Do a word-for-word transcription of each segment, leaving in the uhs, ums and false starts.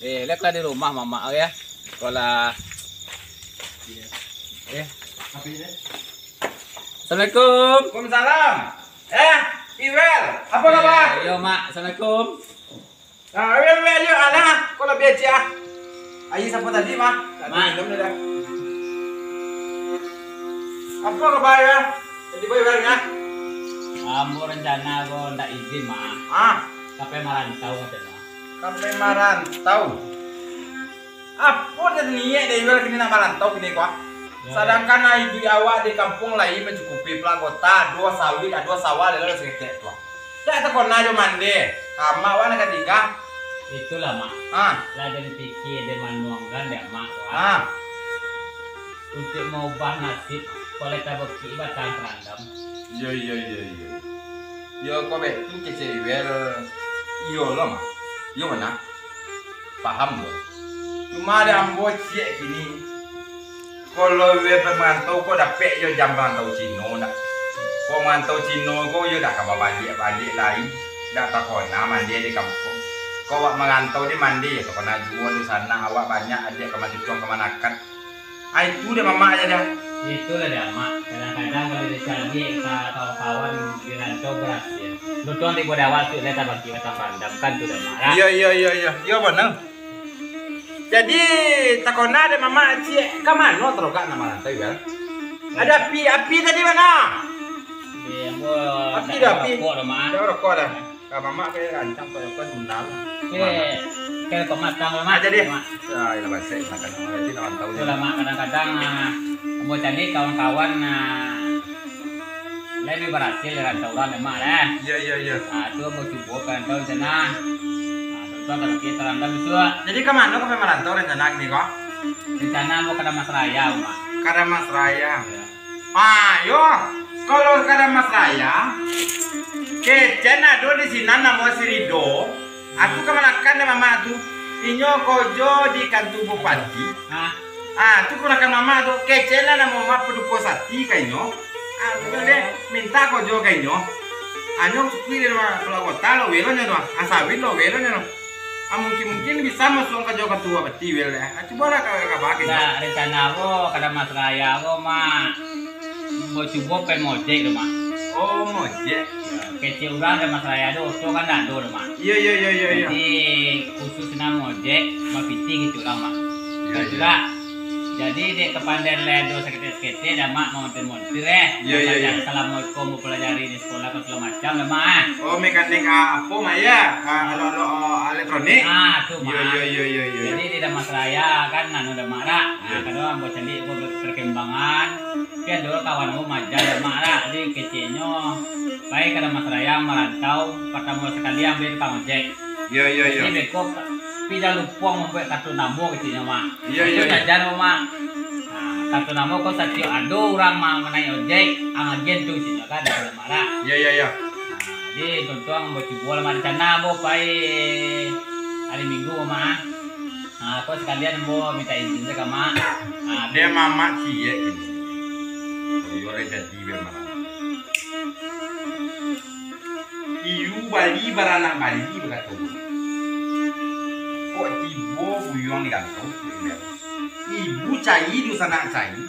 Eh, lihat lah di rumah mamak ya. Kalau eh. Assalamualaikum. Waalaikumsalam. Eh, Iwel, apa kabar? Eh, yo, Mak. Assalamualaikum. Ah, Iwel, Iwel, yo, alah. Kok labiah ciek, ah? Ayi siapa tadi, Mak? Tadi Mak. Minum dah. Apa kabar ya? Jadi, Iwel, ya? Ambo rencana ko ndak izin, Mak. Ah. Sampai marantau, katanya. Sampai marantau. Apo dah niat dek Iwel kini nak marantau kini ko? Yo. Sadangkan iduik awak di kampuang lai mancukupi, pulo kota, ado sawit, ado sawah, ado saketek tu. Dak takona jo mande. Amak awak nak ka tingga. Itulah, Mak. Ah. Lah den pikia, den manuangkan dek Mak, Mak. Ah. Untuak maubah nasib, kalau tabakik batang tarandam. Iyo, iyo, iyo, iyo. Iyo, kok baitu kecek Iwel. Iyo lah, Mak. Iyo bana. Paham, Bos. Cuma dek ambo ciek kini. Kalau Iwel pai marantau, kok dapek jo jam marantau Cino, ndak? Kok marantau Cino ko, iyo dak ka babaliak-baliak lai. Dak takona mande di kampuang. Kok awak marantau di mande, iyo takona juo di sanak, awak banyak adiak ka mancucuang ka manakan. Ah, itu dek mamak aja dah. Itulah dek amak. Kadang-kadang kalau dicaliak ka kawan-kawan di rantau barasia. Untuang tibo di awak tu lah tabakik batang tarandam kan tu dek amak lah. Iyo, iyo, iyo, iyo. Iyo bana. Jadi, takona dek mamak ciek, ka mano tarogak nak marantau, Iwel? Ado api, api tadi mano? Di ambo api dah, api. Rokok dah, Mak. Dah rokok dah. Ka mamak ka rancang, kok rokok sunda lah. Oke. Mamak. Oke, kok matang lah, Mak. Aja deh. Mak. Ah, iyo, basek makan. Berarti nak mantau. Itulah, Mak, kadang-kadang, ah, ambo cari kawan-kawan, ah, lain barasil di rantau urang, Mak, lah. Iyo, iyo, iyo. Ah, tu ambo cubo ka rantau di sana. Ah, tu kalau kita rantau besok. Jadi, ka mano ka pai marantau rencana kini ko? Rencana ambo ka Dharmasraya, Mak. Ka Dharmasraya. Iyo. Ah, yo, kalau ka Dharmasraya, kecek ado di sinan namo si Rido. Ah, tu kamanakan dek mamak tu. Inyo kojo di kantua bupati. Ah. Ah, tu kamanakan mamak tu. Kecek lah namo mamak paduko sati ka inyo. Ah, tu deh, minta kojo ka inyo. Anyo cukuik dek pulau kota lo, welo nyo tu. Ah, sawit lo, welo nyo tu. Ah, mungkin-mungkin bisa masuak ka jo katua bati, Wel, eh. Ah, cubolah ka, ka bagi. Nah, rencana ko ka Dharmasraya ko, Mak. Ambo cubo pai mojek tu, Mak. Oh, mojek. Yo, kecek urang Dharmasraya tu, oto kan ndak ado tu, Mak. Iyo, iyo, iyo, iyo, iyo. Jadi, khusus nak mojek, bapitih gitu lah, Mak. Iyo, iyo. Itulah. Jadi, dek kapandaian lai ado saketek-saketek, dah, Mak, mamontir-montir, eh. Iyo, iyo, iyo. Salamo iko mempelajari di sekolah ko sagalo macam, dah, Mak, eh. Oh, mekanik, ah, apo, Mak, ya? Ah, alo-alo, oh, elektronik? Ah, tu, Mak. Iyo, iyo, iyo, iyo, iyo. Jadi, di Dharmasraya kan, anu, dah, Mak, dah. Iyo. Ah, kadang ambo caliak ko perkembangan. Tapi ado kawan ambo maaja, dah, Mak, dah. Jadi, keceknyo, pai ka Dharmasraya, marantau, partamo sakali ambo tukang ojek. Iyo, iyo, iyo. Jadi, beko, tapi jan lupo mambuek kartu namo keceknyo, Mak. Iyo, iyo, iyo. Itu jajan, Mak. Nah, kartu namo ko satiok ado urang ma-, manaik ojek, ang agiah tu keceknyo kan, Mak, dah. Iyo, iyo, iyo. Nah, jadi, untuang ambo cubo lah, Mak, rencana ambo pai hari Minggu, Mak. Ah, ko sakalian ambo minta izin se ka Mak. Ah, dek mamak ciek kini. Iyo lah jadi be mamak. Ibu bali baranak bali bakato. Kok tibo buyuang di kantong, ibu cari dunsanak cari,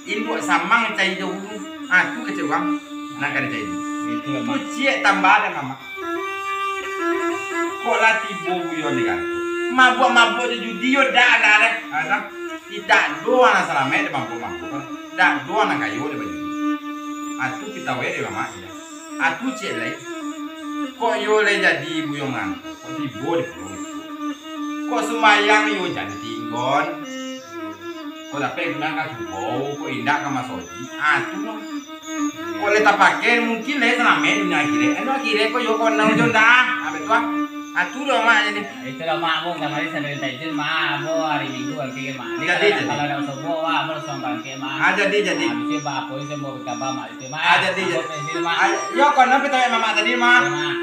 induak samang cari dahulu. Ah, tu kecek urang, nan ka dicari. Itu lah, Mak. Tu ciek tambah dek mamak. Kok lah tibo buyuang di kantong. Mabuak-mabuak jo judi yo dak lah deh. Alah, indak ado nan salamaik dek mabuak-mabuak. Indak ado nan kayo dek bajudi. Atu pitawai dek mamak je. Atu ciek lai. Kok iyo lai jadi buyuang mangko. Kok tibo di pulau itu. Kok sumbayang iyo jan tinggon. Kok dapek gunang ka surau, kok indak ka masojik. Ah, tu lah. Kok lai tapakai, mungkin lai salamaik dunia akhirat. Anu akhirat ko yo ko nang jo ndak. Abis tu ah. Ah, tu doh mak jadi. Itulah mak, ambo kamari sadang minta izin, mak, ambo hari Minggu barangkek, mak. Jadi, jadi. Kalau dak sobo, wah, ambo langsung barangkek, mak. Ah, jadi, jadi. Ah, bisi ba apo se ambo bakabar, mak, itu, mak. Ah, jadi, jadi. Ambo izin, mak. Ah, yo, kono pito mamak tadi, mak. Yo, mak.